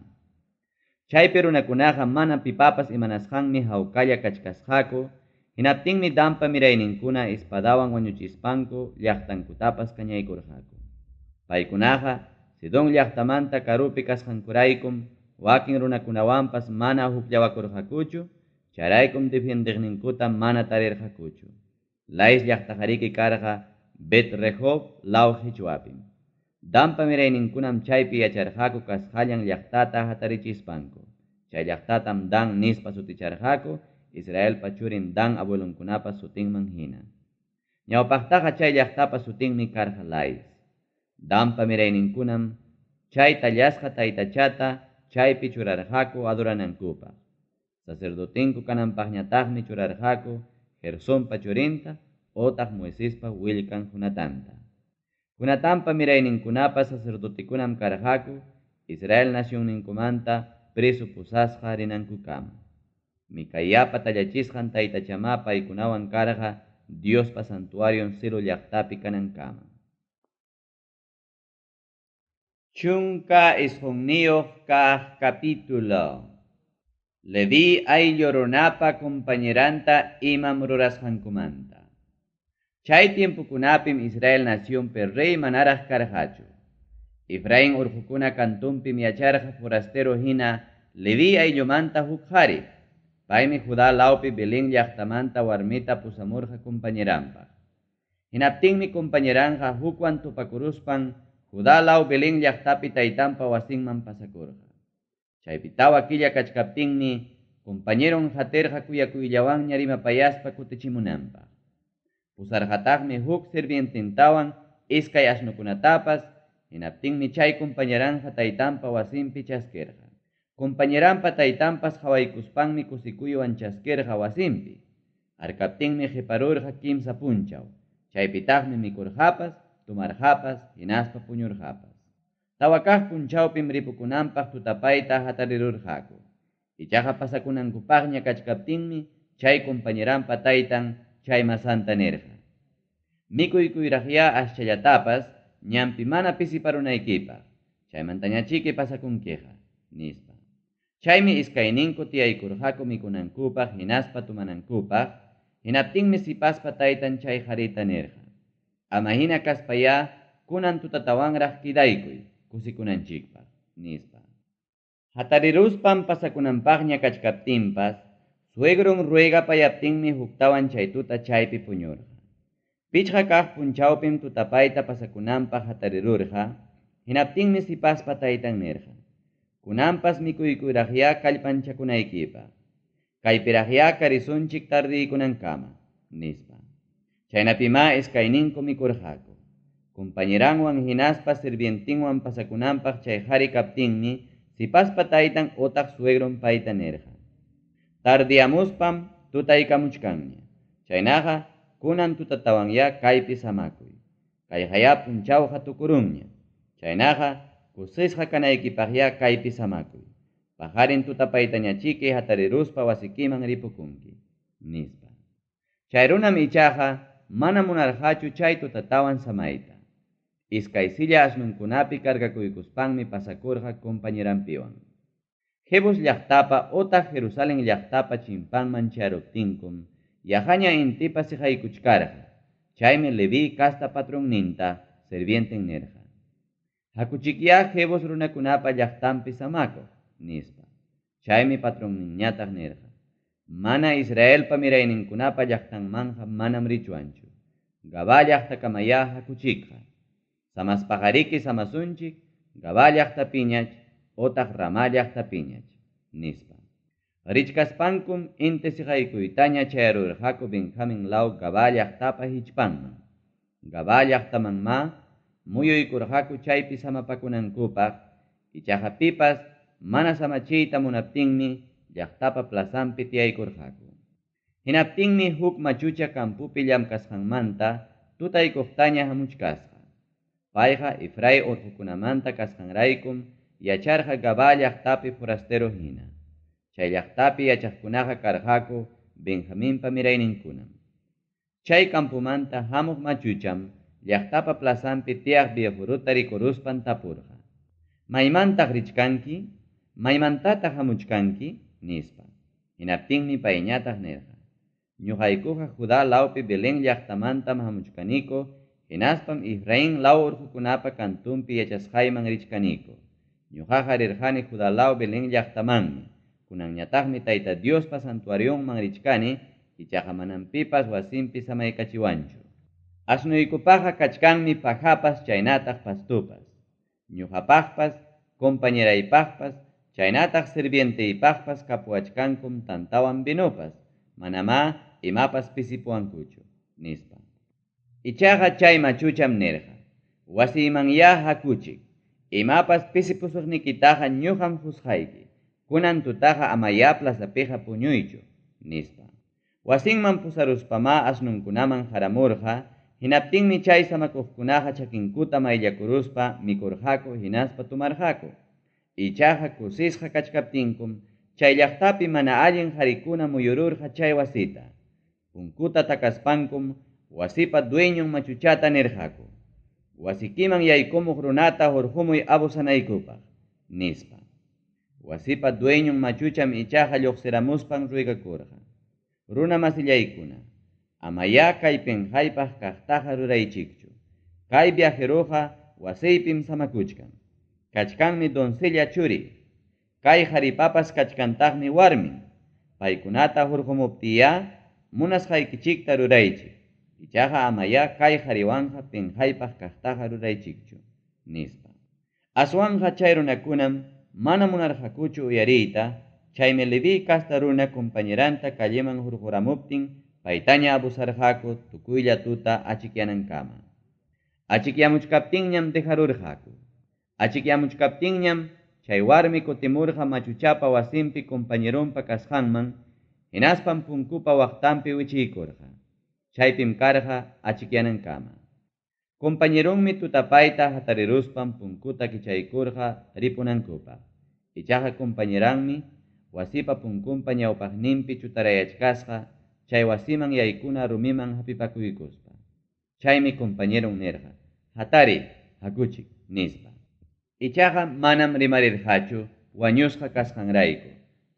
Chaypi runakunaqa mana pipapas imanasqanmi hawkalla kachkasqaku, hinaptinmi Danpa mirayninkuna espadawan wañuchispanku llaqtankutapas kañaykurqaku. Paykunaqa Sidón llaqtamanta karupi kasqankuraykum wakin runakunawanpas mana hukllawakurqakuchu, chayraykum defiendeqninkuta mana tarirqakuchu. Lais llaqtaqariki karqa Bet-rehob law qichwapim. Danpa mirayninkunam chaypi yacharqaku kasqallan llaqtata hatarichispanku. Chay llaqtatam Dan nispa suticharqaku, Israelpa churin Dan abuelonkunapa sutinman hina. Ñawpaqtaqa chay llaqtapa sutinmi karqa Lais. Danpa mirayninkunam chay tallasqa taytachata chaypi churarqaku adoranankupaq. Sacerdotinku kananpaqñataqmi churarqaku Gersonpa churinta otaq Moisespa willkan Jonatanta. Jonatanpa mirayninkunapas sacerdotekunam karqaku Israel nacionninkumanta preso pusasqa rinankukama. Micaiapa tallachisqan taytachamá paykunawan karqa Diospa santuarion Silo llaqtapi kanankama. 19 kaq capítulo. Leví ayllu runapa compañeranta imam rurasqankumanta. Chay tiempokunapim Israel nacionpi rey manaraq karqachu. Efraín urqukuna kantunpim yacharqa forastero hina Leví ayllumanta huk qhari. Paymi Judá lawpi Belén llaqtamanta warmita pusamurqa compañeranpaq. Hinaptinmi compañeranqa hukwan tupakuruspan Judá law Belén llaqtapi taytanpa wasinman pasakurqa. Chaypi 4 killa kachkaptinmi compañeron qatirqa kuyakuyllawanña rimapayaspa kutichimunanpaq. Pusarqataqmi huk sirviententawan iskay asnokunatapas, hinaptinmi chay compañeranqa taytanpa wasinpi chaskirqa. Compañeranpa taytanpas qawaykuspanmi kusikuywan chaskirqa wasinpi. Harkaptinmi qiparurqa kimsa punchaw. Chaypitaqmi mikurqapas, tomarqapas, hinaspa puñurqapas. Tawa kaq punchawpim ripukunanpaq tutapayta hatarirurqaku. Ichaqa pasakunankupaqña kachkaptinmi chay compañeranpa taytan chay masanta nirqa: Mikuykuyraqyá aschallatapas ñanpi mana pisiparunaykipaq, chaymantañachiki pasakunkiqa, nispa. Chaymi iskayninku tiyaykurqaku mikunankupaq hinaspa tomanankupaq, hinaptinmi sipaspa taytan chay qarita nirqa: Ama hina kaspayá kunan tutatawanraq quedaykuy kusikunanchikpaq, nispa. Hatariruspan pasakunanpaqña kachkaptinpas, suegron ruegapayaptinmi huktawan chay tuta chaypi puñurqa. Pichqa kaq punchawpim tutapayta pasakunanpaq hatarirurqa, hinaptinmi sipaspa taytan nirqa: Kunanpas mikuykuyraqyá kallpanchakunaykipaq. Kaypiraqyá karisunchik tardiykunankama, nispa. Chaynapimá iskayninku mikurqaku. Compañeranwan hinaspa sirvientinwan pasakunanpaq chay qari kaptinmi sipaspa taytan otaq suegron payta nirqa: Tardiyamuspam tutaykamuchkanña. Chaynaqa kunan tutatawanyá kaypi samakuy. Kayqayá punchawqa tukurunña. Chaynaqa kusisqa kanaykipaqyá kaypi samakuy. Paqarin tutapaytañachiki hatariruspa wasikiman ripukunki, nispa. Chay runam ichaqa mana munarqachu chay tutatawan samayta. Iskay silla asnunkunapi cargakuykuspanmi pasakurqa compañeranpiwan. Jebus llaqtapa otaq Jerusalen llaqtapa chimpanman chayaruptinkum yaqaña intipa siqaykuchkarqa. Chaymi Leví casta patronninta sirvienten nirqa: Hakuchikyá Jebus runakunapa llaqtanpi samakuq, nispa. Chaymi patronninñataq nirqa: Mana Israelpa mirayninkunapa llaqtanmanqa manam richwanchu. Gabá llaqtakamayá hakuchikqa. Samaspaqariki samasunchik Gabá llaqtapiñach otaq Ramá llaqtapiñach, nispa. Richkaspankum inti siqaykuytaña chayarurqaku Benjamín law Gabá llaqtapa hichpanman. Gabá llaqtamanmá muyuykurqaku chaypi samapakunankupaq, ichaqa pipas mana samachiyta munaptinmi llaqtapa plazanpi tiyaykurqaku. Hinaptinmi huk machucha campopi llamkasqanmanta tutaykuqtaña hamuchkasqa. Payqa Efraín urqukunamanta kasqanraykum yacharqa Gabá llaqtapi forastero hina. Chay llaqtapi yachaqkunaqa karqaku Benjaminpa mirayninkunam. Chay campomanta hamuq machucham llaqtapa plazanpi tiyaq viajeruta rikuruspan tapurqa: Maymantaq richkanki? Maymantataq hamuchkanki? Nispa. Hinaptinmi payñataq nirqa: Ñuqaykuqa Judá lawpi Belén llaqtamantam hamuchkaniku, hinaspam Efraín law urqukunapa kantunpi yachasqayman richkaniku. Ñuqaqa rirqani Judá law Belén llaqtamanmi. Kunanñataqmi Tayta Diospa santuarionman richkani, ichaqa manam pipas wasinpi samaykachiwanchu. Asnuykupaqa kachkanmi pajapas chaynataq pastopas. Ñuqapaqpas, compañeraypaqpas, chaynataq sirvienteypaqpas kapuwachkankum tantawan vinopas, manamá imapas pisipuwankuchu, nispa. Ichaqa chay machucham nirqa: Wasiymanyá hakuchik. Imapas pisipusuqnikitaqa ñuqam qusqayki. Kunan tutaqa amayá plazapiqa puñuychu, nispa. Wasinman pusaruspamá asnunkunaman qaramurqa, hinaptinmi chay samakuqkunaqa chakinkuta mayllakuruspa mikurqaku hinaspa tomarqaku. Ichaqa kusisqa kachkaptinkum chay llaqtapi mana allin qarikuna muyururqa chay wasita. Punkuta takaspankum wasipa dueñon machuchata nirqaku: Wasikiman yaykumuq runata hurqumuy abusanaykupaq, nispa. Wasipa dueñon machucham ichaqa lluqsiramuspan ruegakurqa: Runa masillaykuna, amayá kay penqaypaq kaqtaqa ruraychikchu. Kay viajeroqa wasiypim samakuchkan. Kachkanmi doncella churi. Kay qaripapas kachkantaqmi warmin. Paykunata hurqumuptiyá munasqaykichikta ruraychik. Ichaqa amayá kay qariwanqa penqaypaq kaqtaqa ruraychikchu, nispa. Aswanqa chay runakunam mana munarqakuchu uyariyta, chaymi Leví casta runa compañeranta calleman hurquramuptin paytaña abusarqaku tukuylla tuta achikyanankama. Achikyamuchkaptinñam dejarurqaku. Achikyamuchkaptinñam chay warmi kutimurqa machuchapa wasinpi compañeronpa kasqanman, Hinaspam punkupa waqtanpi wichiykurqa. Chaypim karqa achikyanankama. Compañeronmi tutapayta hatariruspan punkuta kichaykurqa ripunankupaq. Ichaqa compañeranmi wasipa punkunpa ñawpaqninpi chutarayachkasqa chay wasiman yaykuna rumiman hapipakuykuspa. Chaymi compañeron nirqa, Hatariy, hakuchik, nispa. Ichaqa manam rimarirqachu wañusqa kasqanrayku.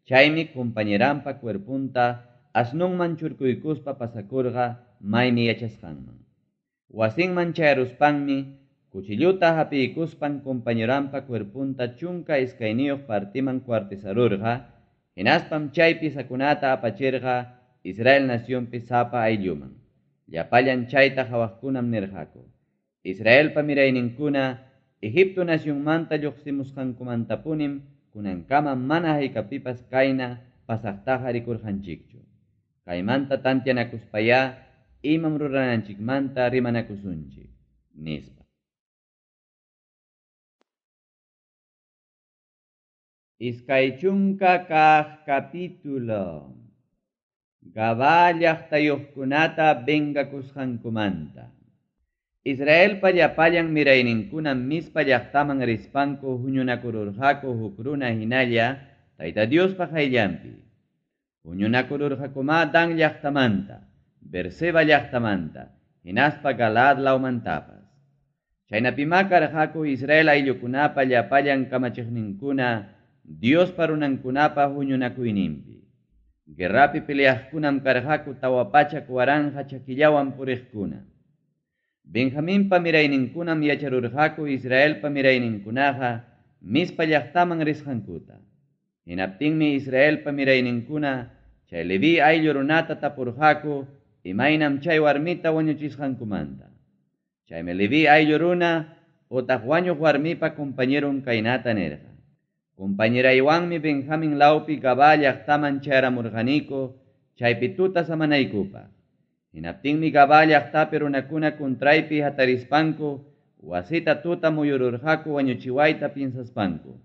Chaymi compañeranpa cuerponta asnonman churkuykuspa pasakurqa maymi yachasqanman. Wasinman chayaruspanmi cuchillota hapiykuspan compañeranpa cuerponta 12 partiman cuartizarurqa, hinaspam chay piezakunata apachirqa Israel nacionpi sapa aylluman. Llapallan chayta qawaqkunam nirqaku, Israelpa mirayninkuna Egipto nacionmanta lluqsimusqankumantapunim kunankama mana haykapipas kayna pasaqtaqa rikurqanchikchu. Kaymanta tanteanakuspayá imam rurananchikmanta rimanakusunchik, nispa. 20 kaq capítulo. Gabaa llaqtayuqkunata vengakusqankumanta. Israelpa llapallan mirayninkunam Mizpa llaqtaman rispanku huñunakururqaku huk runa hinalla Tayta Diospa qayllanpi. Huñunakururqakumá Dan llaqtamanta, Beerseba llaqtamanta hinaspa Galaad lawmantapas. Chaynapimá karqaku Israel ayllukunapa llapallan kamachiqninkuna Diospa runankunapa huñunakuyninpi. Guerrapi peleaqkunam karqaku 400,000 chakillawan puriqkuna. Benjaminpa mirayninkunam yacharurqaku Israelpa mirayninkunaqa Mizpa llaqtaman risqankuta. Hinaptinmi Israelpa mirayninkuna chay Leví ayllu runata tapurqaku imaynam chay warmita wañuchisqankumanta. Chaymi Leví ayllu runa otaq wañuq warmipa compañeron kaynata nirqa: Compañeraywanmi Benjamín lawpi Gabaa llaqtaman chayaramurqaniku chaypi tuta samanaykupaq. Hinaptinmi Gabaa llaqtapi runakuna contraypi hatarispanku wasita tuta muyururqaku wañuchiwayta piensaspanku.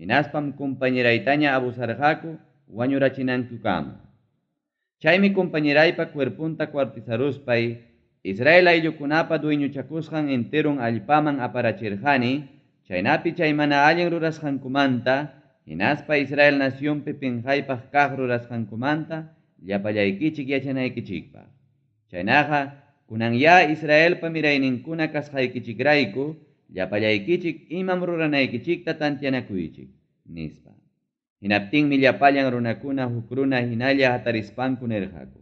Hinaspam compañeraytaña abusarqaku wañurachinankukama. Chaymi compañeraypa cuerponta cuartizaruspay Israel ayllukunapa dueñochakusqan enteron allpaman aparachirqani, chaynapi chay mana allin rurasqankumanta, hinaspa Israel nacionpi penqaypaq kaq rurasqankumanta llapallaykichik yachanaykichikpaq. Chaynaqa, kunanyá Israelpa mirayninkuna kasqaykichikrayku, llapallaykichik imam ruranaykichikta tanteanakuychik, nispa. Hinaptinmi llapallan runakuna huk runa hinalla hatarispanku nirqaku: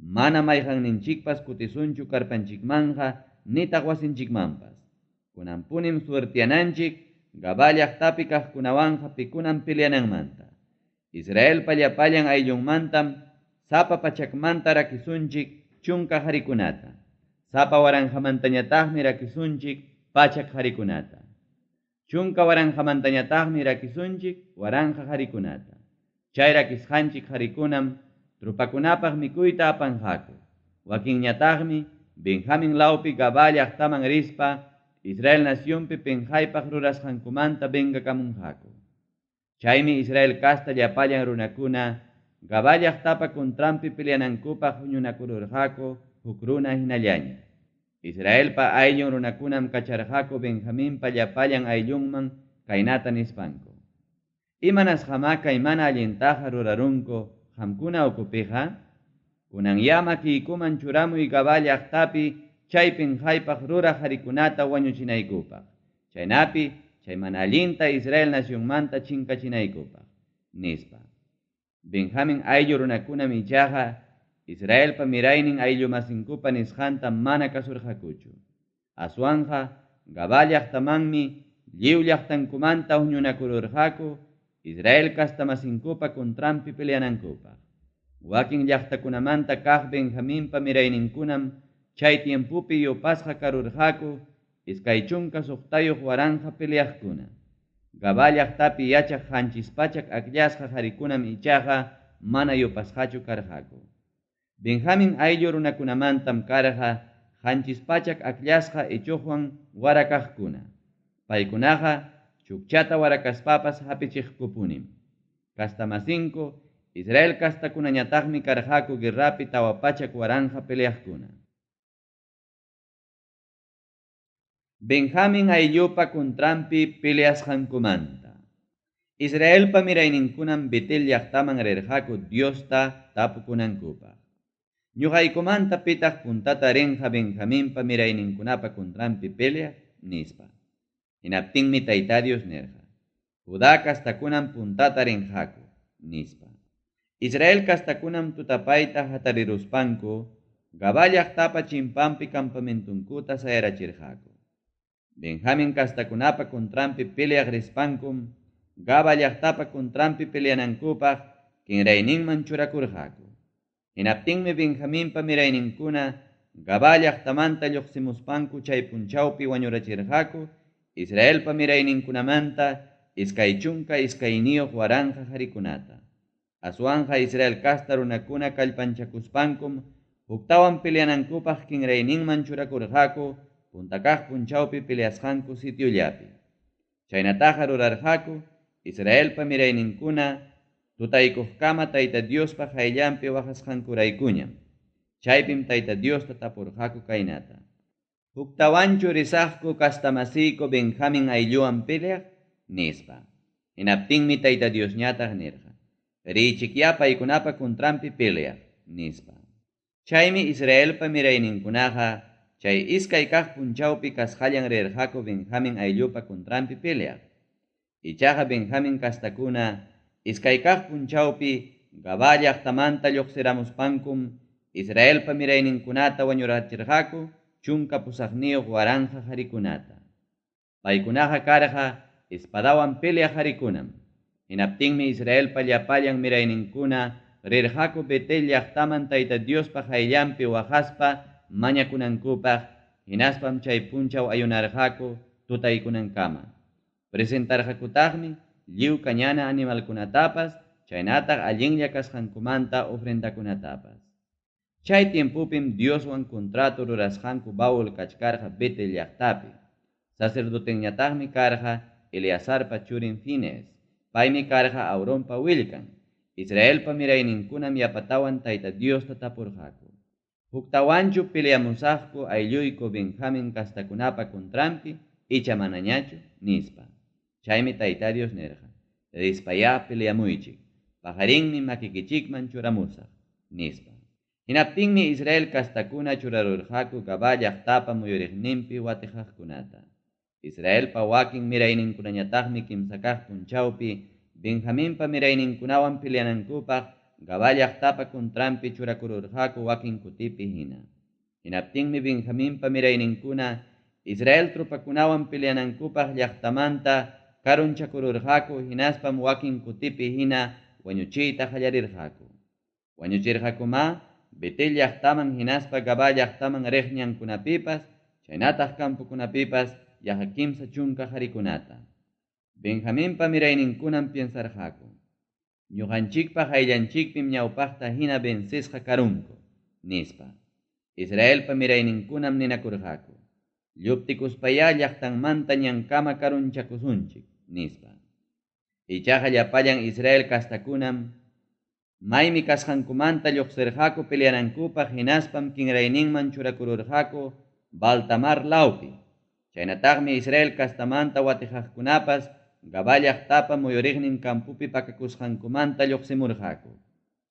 Mana mayqanninchikpas kutisunchu karpanchikmanqa nitaq wasinchikmanpas. Kunanpunim suerteananchik Gabaa llaqtapi kaqkunawanqa pikunam peleananmanta. Israelpa llapallan ayllunmantam sapa pachakmanta rakisunchik 10 qarikunata. Sapa waranqamantañataqmi rakisunchik 100 qarikunata. 10,000mantañataqmi rakisunchik 1,000 qarikunata. Chay rakisqanchik qarikunam tropakunapaq mikuyta apanqaku. Wakinñataqmi Benjamín lawpi Gabaa llaqtaman rispa Israel nacionpi penqaypaq rurasqankumanta vengakamunqaku. Chaymi Israel casta llapallan runakuna Gabaa llaqtapa contranpi peleanankupaq huñunakururqaku huk runa hinallaña. Israelpa ayllun runakunam kacharqaku Benjaminpa llapallan ayllunman kaynata nispanku: Imanasqamá kay mana allintaqa rurarunku qamkuna ukupiqa? Kunanyá makiykuman churamuy Gabaa llaqtapi chay penqaypaq ruraq qarikunata wañuchinaykupaq. Chaynapi chay mana allinta Israel nacionmanta chinkachinaykupaq, nispa. Benjamín ayllu runakunam ichaqa Israelpa miraynin ayllumasinkupa nisqanta mana kasurqakuchu. Aswanqa Gabaa llaqtamanmi lliw llaqtankumanta huñunakururqaku Israel castamasinkupa contranpi peleanankupaq. Wakin llaqtakunamanta kaq Benjaminpa mirayninkunam chay tiempopi yupasqa karurqaku 26,000 peleaqkuna. Gabaa llaqtapi yachaq 700 akllasqa qarikunam ichaqa mana yupasqachu karqaku. Benjamín ayllu runakunamantam karqa 700 akllasqa ichuqwan warakaqkuna. Paykunaqa chukchata warakaspapas hapichiqkupunim. Castamasinku Israel castakunañataqmi karqaku guerrapi 400,000 peleaqkuna. Benjamin ayllupa contranpi peleasqankumanta. Israelpa mirayninkunam Betel llaqtaman rirqaku Diosta tapukunankupaq. Ñuqaykumanta pitaq puntata rinqa Benjaminpa mirayninkunapa contranpi peleaq, nispa. Hinaptinmi Tayta Dios nirqa: Judá castakunam puntata rinqaku, nispa. Israel castakunam tutapayta hatariruspanku Gabá llaqtapa chimpanpi campamentunkuta sayarachirqaku. Benjamin castakunapa contranpi peleaq rispankum Gaba llaqtapa contranpi peleanankupaq kinrayninman churakurqaku. Hinaptinmi Benjaminpa mirayninkuna Gabá llaqtamanta lluqsimuspanku chay punchawpi wañurachirqaku Israelpa mirayninkunamanta 22,000 qarikunata. Aswanja Israel casta runakuna kallpanchakuspankum huktawan peleanankupaq kinrayninman churakurqaku punta kaq punchawpi peleasqanku sitiollapi. Chaynataqa rurarqaku Israelpa mirayninkuna tutaykuqkama Tayta Diospa qayllanpi waqasqankuraykuñam. Chaypim Tayta Diosta tapurqaku kaynata: Huktawanchu risaqku kastamasiyku Benjamin aylluwan peleaq, nispa. Hinaptinmi Tayta Diosñataq nirqa: Riychikyá paykunapa contranpi peleaq, nispa. Chaymi Israelpa mirayninkunaqa chay iskay kaq punchawpi kasqallan rirqaku Benjamin ayllupa contranpi peleaq. Ichaqa Benjamin castakuna iskay kaq punchawpi Gabá llaqtamanta lluqsiramuspankum Israelpa mirayninkunata wañurachirqaku 18,000 qarikunata. Paykunaqa karqa espadawan peleaq qarikunam. Hinaptinmi Israelpa llapallan mirayninkuna rirqaku Betel llaqtaman Tayta Diospa qayllanpi waqaspa mañakunankupaq, hinaspam chay punchaw ayunarqaku tutaykunankama. Presentarqakutaqmi lliw kañana animalkunatapas, chaynataq allinlla kasqankumanta ofrendakunatapas. Chay tiempopim Dioswan contrato rurasqanku baúl kachkarqa Betel llaqtapi. Sacerdotenñataqmi karqa Eleazarpa churin Finees. Paymi karqa Aaronpa willkan. Israelpa mirayninkunam yapatawan Tayta Diosta tapurqaku: Huktawanchu peleamusaqku aylluyku Benjamin castakunapa contranpi, icha manañachu, nispa. Chaymi Tayta Dios nirqa: Rispayá peleamuychik, paqarinmi makikichikman churamusaq, nispa. Hinaptinmi Israel castakuna churarurqaku Gabá llaqtapa muyuriqninpi watiqaqkunata. Israelpa wakin mirayninkunañataqmi kimsa kaq punchawpi Benjaminpa mirayninkunawan peleanankupaq Gabá llaqtapa contranpi churakururqaku wakin kutipi hina. Hinaptinmi Benjaminpa mirayninkuna Israel tropakunawan peleanankupaq llaqtamanta karunchakururqaku, hinaspam wakin kutipi hina wañuchiyta qallarirqaku. Wañuchirqakumá Betel llaqtaman hinaspa Gabá llaqtaman riq ñankunapipas, chaynataq campokunapipas yaqa 30 qarikunata. Benjaminpa mirayninkunam piensarqaku: Ñuqanchikpa qayllanchikpim ñawpaqta hina vencesqa karunku, nispa. Israelpa mirayninkunam ninakurqaku: Lluptikuspayá llaqtanmanta ñankama karunchakusunchik, nispa. Ichaqa llapallan Israel castakunam maymi kasqankumanta lluqsirqaku peleanankupaq, hinaspam kinrayninman churakururqaku Baltamar lawpi. Chaynataqmi Israel castamanta watiqaqkunapas Gabá llaqtapa muyuriqnin campopi pakakusqankumanta lluqsimurqaku.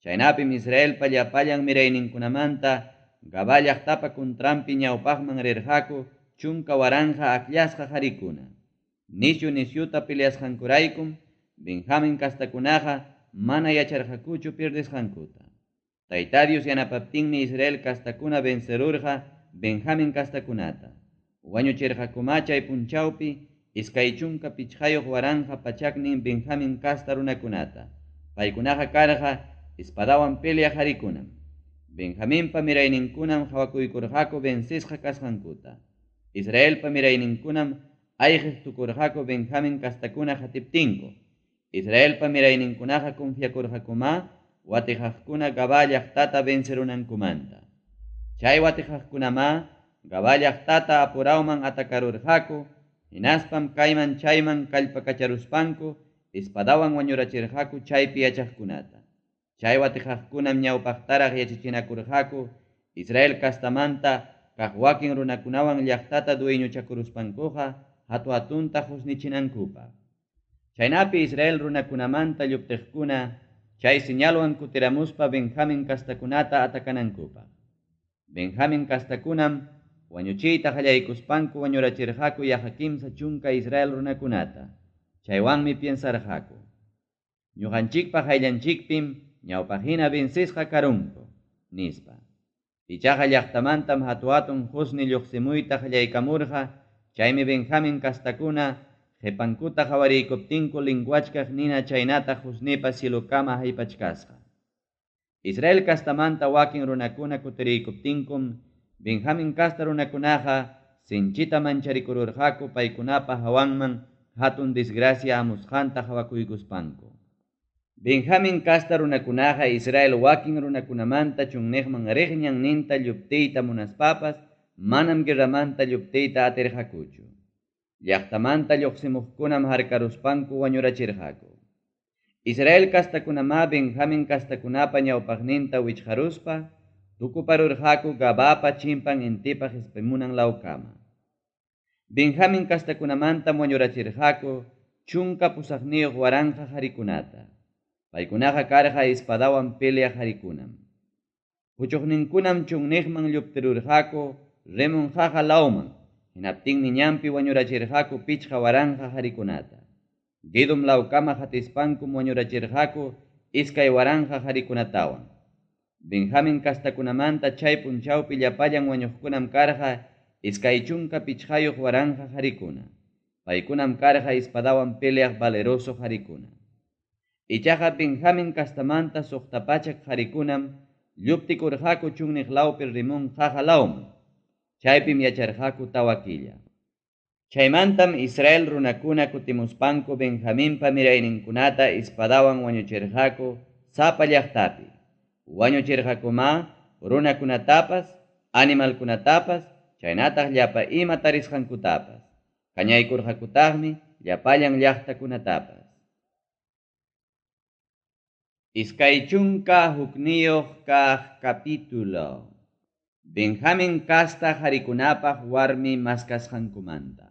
Chaynapim Israelpa llapallan mirayninkunamanta Gabá llaqtapa contranpi ñawpaqman rirqaku 10,000 akllasqa qarikuna. Nisyu nisyuta peleasqankuraykum Benjamin castakunaqa mana yacharqakuchu pierdesqankuta. Tayta Dios yanapaptinmi Israel castakuna vencerurqa Benjamin castakunata. Wañuchirqakumá chay punchawpi 25,100 Benjamin casta runakunata. Paykunaqa karqa espadawan peleaq qarikunam. Benjaminpa mirayninkunam qhawakuykurqaku vencesqa kasqankuta. Israelpa mirayninkunam ayqiq tukurqaku Benjamin castakuna qatiptinku. Israelpa mirayninkunaqa confiakurqakumá watiqaqkuna Gabá llaqtata vencerunankumanta. Chay watiqaqkunamá Gabá llaqtata apurawman atakarurqaku, hinaspam kayman chayman kallpakacharuspanku espadawan wañurachirqaku chaypi yachaqkunata. Chay watiqaqkunam ñawpaqtaraq yachachinakurqaku Israel castamanta kaq wakin runakunawan llaqtata dueñochakuruspankuqa hatu-hatunta qusnichinankupaq. Chaynapi Israel runakunamanta lluptiqkuna chay señalwan kutiramuspa Benjamin castakunata atacanankupaq. Benjamin castakunam wañuchiyta qallaykuspanku wañurachirqaku yaqa 30 Israel runakunata. Chaywanmi piensarqaku: Ñuqanchikpa qayllanchikpim ñawpaqhina vencesqa karunku, nispa. Ichaqa llaqtamantam hatu-hatun qusni lluqsimuyta qallaykamurqa, chaymi Benjamin castakuna qipankuta qawariykuptinku linguachkaq nina chaynataq qusnipas cielokama haypachkasqa. Israel castamanta wakin runakuna kutiriykuptinkum Benjamin casta runakunaqa sinchita mancharikururqaku paykunapa hawanman hatun desgracia hamusqanta qawakuykuspanku. Benjamin casta runakunaqa Israel wakin runakunamanta chunniqman riq ñanninta lluptiyta munaspapas manam guerramanta lluptiyta atirqakuchu. Llaqtamanta lluqsimuqkunam harkaruspanku wañurachirqaku. Israel castakunamá Benjamin castakunapa ñawpaqninta wichqaruspa tukuparurqaku Gabaapa chimpan intipa qispimunan lawkama. Benjamin castakunamantam wañurachirqaku 18,000 qarikunata. Paykunaqa karqa espadawan peleaq qarikunam. Puchuqninkunam chunniqman lluptirurqaku Rimon qaqa lawman, hinaptinmi ñanpi wañurachirqaku 5,000 qarikunata. Gidom lawkama qatispankum wañurachirqaku 2,000 qarikunatawan. Benjamin castakunamanta chay punchawpi llapallan wañuqkunam karqa 25,000 qarikuna. Paykunam karqa espadawan peleaq valeroso qarikuna. Ichaqa Benjamin castamanta 600 qarikunam lluptikurqaku chunniq lawpi Rimón qaqa lawman. Chaypim yacharqaku 4 killa. Chaymantam Israel runakuna kutimuspanku Benjaminpa mirayninkunata espadawan wañuchirqaku sapa llaqtapi. Wañuchirqakumá runakunatapas, animalkunatapas, chaynataq llapa ima tarisqankutapas. Kañaykurqakutaqmi llapallan llaqtakunatapas. 21 kaq capítulo. Benjamin casta qarikunapaq warmi maskasqankumanta.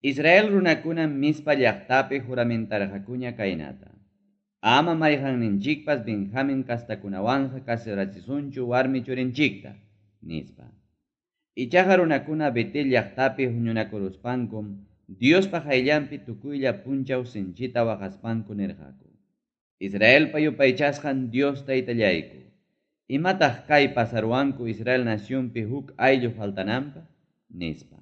Israel runakunam Mizpa llaqtapi juramentarqakuña kaynata: Ama mayqanninchikpas Benjamin castakunawanqa casarachisunchu warmi churinchikta, nispa. Ichaqa runakuna Betel llaqtapi huñunakuruspankum Diospa qayllanpi tukuylla punchaw sinchita waqaspanku nirqaku: Israelpa yupaychasqan Dios taytallayku, imataq kay pasaruwanku Israel nacionpi huk ayllu faltananpaq, nispa.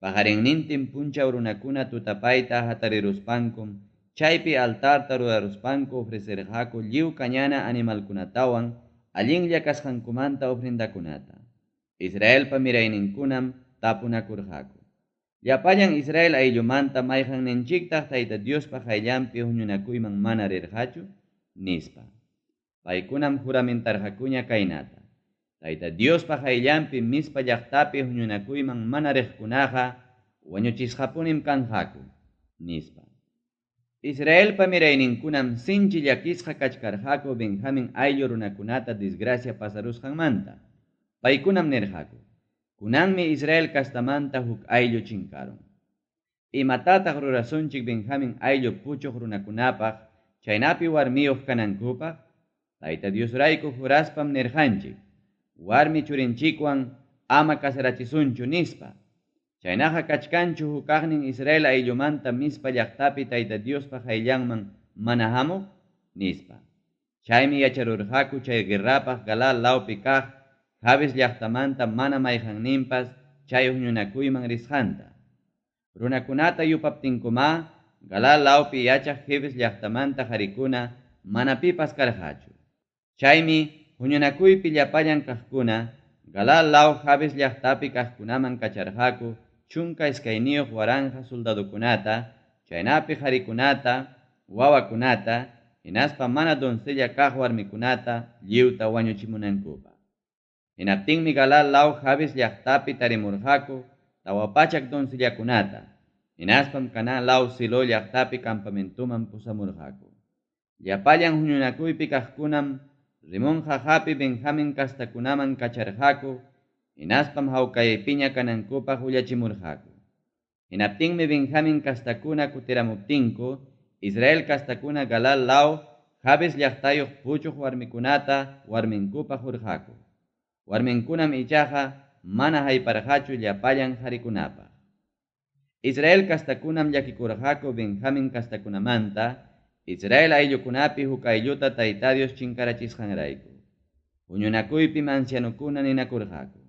Paqarinnintin punchaw runakuna tutapayta hatariruspankum chaypi altarta ruraruspanku ofrecerqaku lliw kañana animalkunatawan allinlla kasqankumanta ofrendakunata. Israelpa mirayninkunam tapunakurqaku: Llapallan Israel ayllumanta mayqanninchiktaq Tayta Diospa qayllanpi huñunakuyman mana rirqachu, nispa. Paykunam juramentarqakuña kaynata: Tayta Diospa qayllanpi Mizpa llaqtapi huñunakuyman mana riqkunaqa wañuchisqapunim kanqaku, nispa. Israelpa mirayninkunam sinchi llakisqa kachkarqaku Benjamin ayllu runakunata desgracia pasarusqanmanta. Paykunam nirqaku: Kunanmi Israel castamanta huk ayllu chinkarun. Imatataq rurasunchik Benjamin ayllu puchuq runakunapaq chaynapi warmiyuq kanankupaq? Tayta Diosrayku juraspam nirqanchik: Warmi churinchikwan ama casarachisunchu, nispa. Chaynaqa kachkanchu hukaqnin Israel ayllumanta Mizpa llaqtapi Tayta Diospa qayllanman mana hamuq, nispa. Chaymi yacharurqaku chay guerrapaq Galaad lawpi kaq Jabes llaqtamanta mana mayqanninpas chay huñunakuyman risqanta. Runakunata yupaptinkumá Galaad lawpi yachaq Jabes llaqtamanta qarikuna mana pipas karqachu. Chaymi huñunakuypi llapallan kaqkuna Galaad law Jabes llaqtapi kaqkunaman kacharqaku 12,000 soldadokunata, chaynapi qarikunata, wawakunata, hinaspa mana doncella kaq warmikunata lliwta wañuchimunankupaq. Hinaptinmi Galaad law Jabes llaqtapi tarimurqaku 400 doncellakunata, hinaspam Canaán law Silo llaqtapi campamentoman pusamurqaku. Llapallan huñunakuypi kaqkunam Rimón qaqapi Benjamín kastakunaman kacharqaku, hinaspam hawkayaypiña kanankupaq willachimurqaku. Hinaptinmi Benjamín kastakuna kutiramuptinku, Israel kastakuna Galaad law Jabes llaqtayuq puchuq warmikunata warminkupaq hurqaku. Warminkunam ichaqa mana hayparqachu llapallan qarikunapaq. Israel kastakunam llakikurqaku Benjamín kastakunamanta, Israel ayllukunapi huk aylluta Tayta Dios chinkarachisqanrayku. Huñunakuypim ancianokuna ninakurqaku: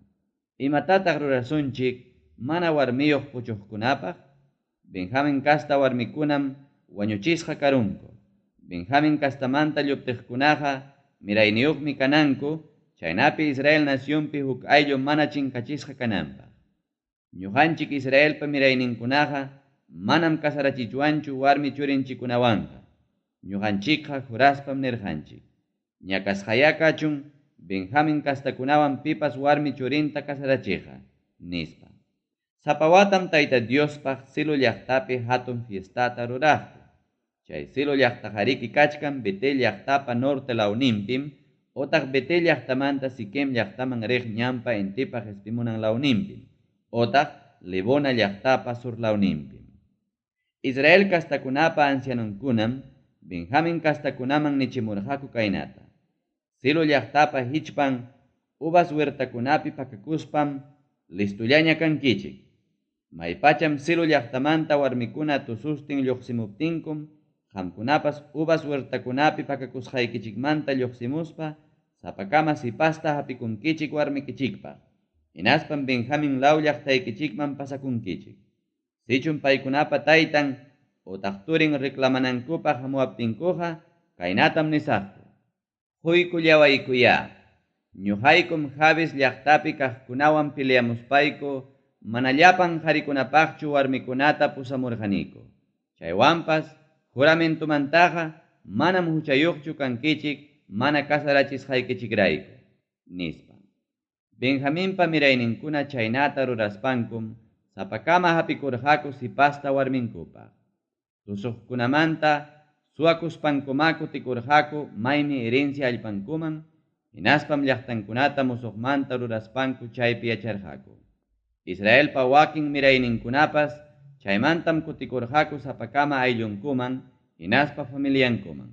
Imatataq rurasunchik mana warmiyuq puchuqkunapaq? Benjamín kasta warmikunam wañuchisqa karunku. Benjamín kastamanta lluptiqkunaqa mirayniyuqmi kananku, chaynapi Israel nacionpi huk ayllu mana chinkachisqa kananpaq. Ñuqanchik Israelpa mirayninkunaqa manam casarachichwanchu warmi churinchikkunawanqa. Ñuqanchikqa juraspam nirqanchik: Ñakasqayá kachun Benjamín kastakunawan pipas warmi churinta casarachiqqa, nispa. Sapa watam Tayta Diospaq Silo llaqtapi hatun fiestata ruraqku. Chay Silo llaqtaqariki kachkan Betel llaqtapa norte lawninpim otaq Betel llaqtamanta Siquem llaqtaman riq ñanpa intipa qespimunan lawninpim otaq Lebona llaqtapa sur lawninpim. Israel kastakunapa ancianonkunam Benjamín kastakunaman nichimurqaku kaynata: Silo llaqtapa hichpan uvas huertakunapi pakakuspam listollaña kankichik. Maypacham Silo llaqtamanta warmikuna tusustin lluqsimuptinkum, qamkunapas uvas huertakunapi pakakusqaykichikmanta lluqsimuspa sapakama sipasta hapikunkichik warmikichikpaq. Hinaspam Benjamín law llaqtaykichikman pasakunkichik. Sichum paykunapa taytan otaq turin reclamanankupaq hamuwaptinkuqa, kaynatam nisaqku: Quykullawaykuyá. Ñuqaykum Jabes llaqtapi kaqkunawan peleamuspayku mana llapan qarikunapaqchu warmikunata pusamurqaniku. Chaywanpas juramentomantaqa manam huchayuqchu kankichik mana casarachisqaykichikrayku, nispa. Benjaminpa mirayninkuna chaynata ruraspankum sapakama hapikurqaku sipasta warminkupaq. Tusuqkunamanta suwakuspankumá kutikurqaku maymi herencia allpankuman, hinaspam llaqtankunata musuqmanta ruraspanku chaypi yacharqaku. Israelpa wakin mirayninkunapas chaymantam kutikurqaku sapakama ayllunkuman hinaspa familiankuman.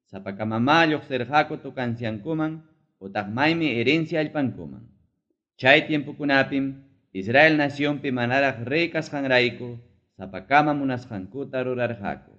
Sapakamamá lluqsirqaku tukanciankuman otaq maymi herencia allpankuman. Chay tiempokunapim Israel nacionpi manaraq rey kasqanrayku sapakama munasqankuta rurarqaku.